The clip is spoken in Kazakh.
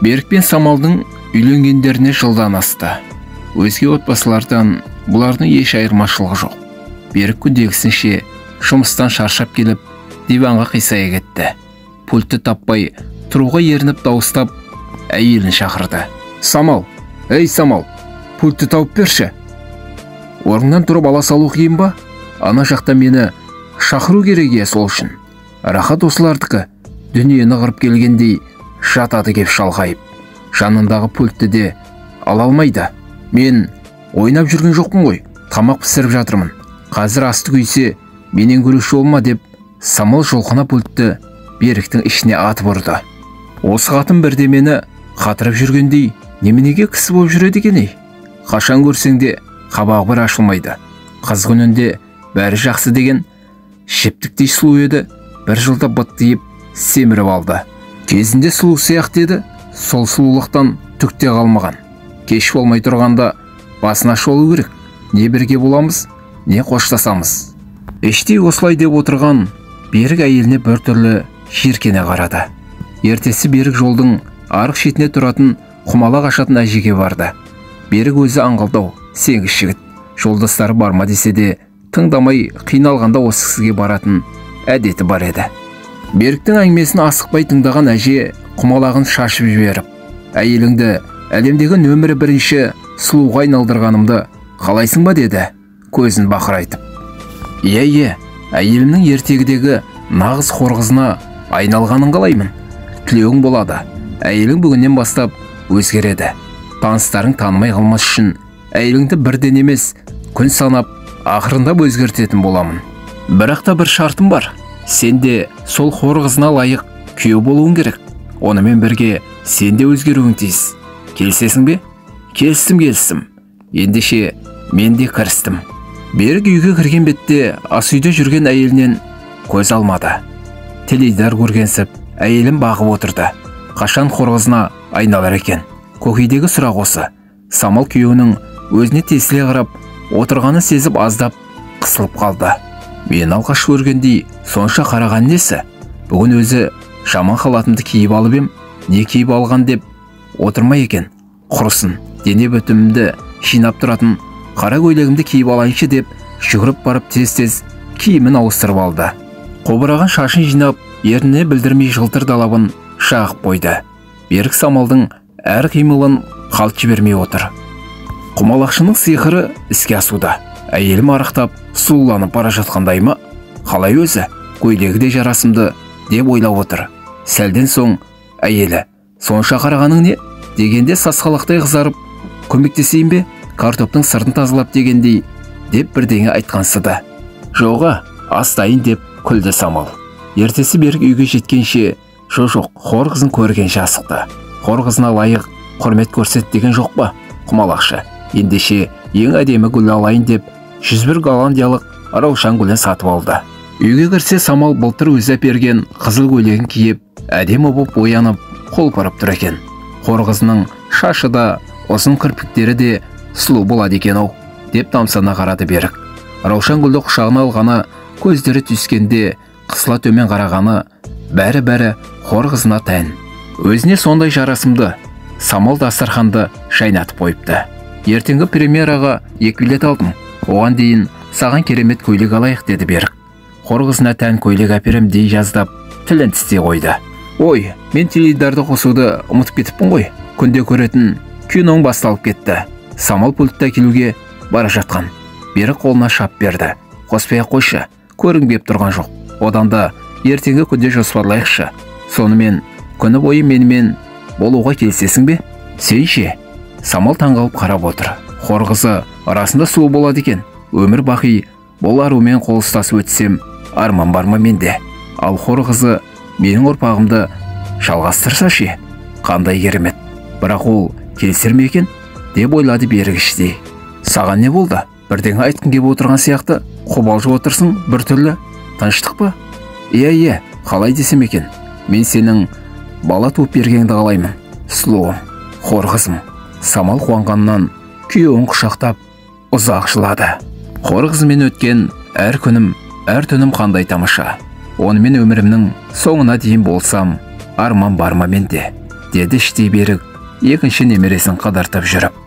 Берік пен Самалдың үйленгендеріне жылдан асты. Өзге отбасылардан бұлардың еш айырмашылығы жоқ. Берік күндегісінше жұмыстан шаршап келіп, диванға қисая кетті. Пультті таппай, тұруға ерініп дауыстап, әйелін шақырды. Самал, ей Самал, пультті тауып берші. Орнынан тұрып ала салу қиын ба? Ана жақта мені шақыру керек е сол үшін. Рахат осылардікі, дүниені қырып келгендей жатады кеп шалқайып. Жанындағы пультті де ала алмайды. Мен ойнап жүрген жоқпын ғой, тамақ пісіріп жатырмын. Қазір асты күйсе, менен көруші болма деп Самал жұлқына пультті Беріктің ішіне атып ұрды. Осы қатын бірдемені қатырып жүргендей, неменеге кісі болып жүреді екен ей? Қашан көрсең де қабағы бір ашылмайды. Қыз күнінде бәрі жақсы деген жіптіктей сұлу еді, бір жылда быттиып семіріп алды. Кезінде сұлу сияқты еді, сол сұлулықтан түк те қалмаған. Кеш болмай тұрғанда басын ашып алу керек. Не бірге боламыз, не қоштасамыз. Іштей осылай деп отырған Берік әйеліне біртүрлі жиіркене қарады. Ертесі Берік жолдың арық шетіне тұратын құмалақ ашатын әжеге барды. Берік өзі аңғалдау, сенгіш жігіт. Жолдастары барма десе де тыңдамай қиналғанда осы кісіге баратын әдеті бар еді. Беріктің әңгімесін асықпай тыңдаған әже құмалағын шашып жіберіп, әйеліңді әлемдегі нөмірі бірінші сұлуға айналдырғанымды қалайсың ба деді, көзін бақырайтып. Иә, әйелімнің ертегідегі нағыз хор қызына айналғанын қалаймын. Тілеуің болады. Әйелің бүгіннен бастап өзгереді. Таныстарың танымай қалмас үшін әйеліңді бірден емес, күн санап ақырындап өзгертетін боламын. Бірақ та бір шартым бар. Сен де сол хор қызына лайық күйеу болуың керек. Онымен бірге сен де өзгеруің тиіс. Келісесің бе? Келістім. Ендеше мен де кірістім. Берік үйге кірген бетте ас үйде жүрген әйелінен көз алмады. Теледидар көргенсіп, әйелін бағып отырды. Қашан хор қызына айналар екен? Көкейдегі сұрақ осы. Самал күйеуінің өзіне тесіле қарап отырғанын сезіп аздап қысылып қалды. Мен алғаш көргендей сонша қараған несі? Бүгін өзі жаман халатымды киіп алып ем, не киіп алған деп отырма екен. Құрысын, дене бітімімді жинап тұратын қара көйлегімді киіп алайыншы деп жүгіріп барып тез-тез киімін ауыстырып алды. Қобыраған шашын жинап, ерніне білдірмей жылтыр далабын жағып қойды. Берік Самалдың әр қимылын қалт жібермей отыр. Құмалақшының сиқыры іске асуда. Әйелім арықтап, сұлуланып бара жатқандай ма? Қалай өзі? Көйлегі де жарасымды деп ойлап отыр. Сәлден соң әйелі, сонша қарағаның не? Дегенде сасқалақтай қызарып, көмектесейін бе? Картоптың сыртын тазалап дегендей деп бірдеңе айтқансыды. Жоға, астайын деп күлді Самал. Ертесі Берік үйге жеткенше, жоқ, хор қызын көргенше асықты. Хор қызына лайық құрмет көрсет деген жоқ па, құмалақшы? Ендеше ең әдемі гүл алайын деп 101 голландиялық раушан гүлін сатып алды. Үйге кірсе Самал былтыр өзі әперген қызыл көйлегін киіп, әдемі боп боянып, қолпырып тұр екен. Хор қызының шашы да, ұзын кірпіктері де сұлу болады екен ау, деп тамсана қарады Берік. Раушан гүлді құшағына алғаны, көздері түскенде қысыла төмен қарағаны, бәрі-бәрі хор қызына тән. Өзіне сондай жарасымды Самал дастарханды жайнатып қойыпты. Ертеңгі премьераға 2 билет алдым. Оған дейін саған керемет көйлек алайық деді Берік. Хор қызына тән көйлек әперем дей жаздап, тілін тістей қойды. Ой, мен теледидарды қосуды ұмытып кетіппін ғой. Күнде көретін киноң басталып кетті. Самал пультті әкелуге бара жатқан. Берік қолына шап берді. Қоспай-ақ қойшы, көргім кеп тұрған жоқ. Одан да ертеңгі күнде жоспарлайықшы. Сонымен күні бойы менімен болуға келісесің бе? Сен ше? Самал таңғалып қарап отыр. Хор қызы расында сұлу болады екен. Өмір бақи бұл арумен қол ұстасып өтсем, арман бар ма менде? Ал хор қызы менің ұрпағымды жалғастырса ше? Қандай керемет. Бірақ ол келісер ме екен? Деп ойлады Берік іштей. Саған не болды? Бірдеңе айтқың кеп отырған сияқты, қобалжып отырсың біртүрлі. Тыныштық па? Иә, қалай десем екен? Мен сенің бала туып бергеніңді қалаймын. Сұлуым, хор қызым. Самал қуанғаннан күйеуін құшақтап ұзақ жылады. Хор қызымен өткен әр күнім, әр түнім қандай тамаша. Онымен өмірімнің соңына дейін болсам, арман бар ма менде? Деді іштей Берік, екінші немересін қыдыртып жүріп.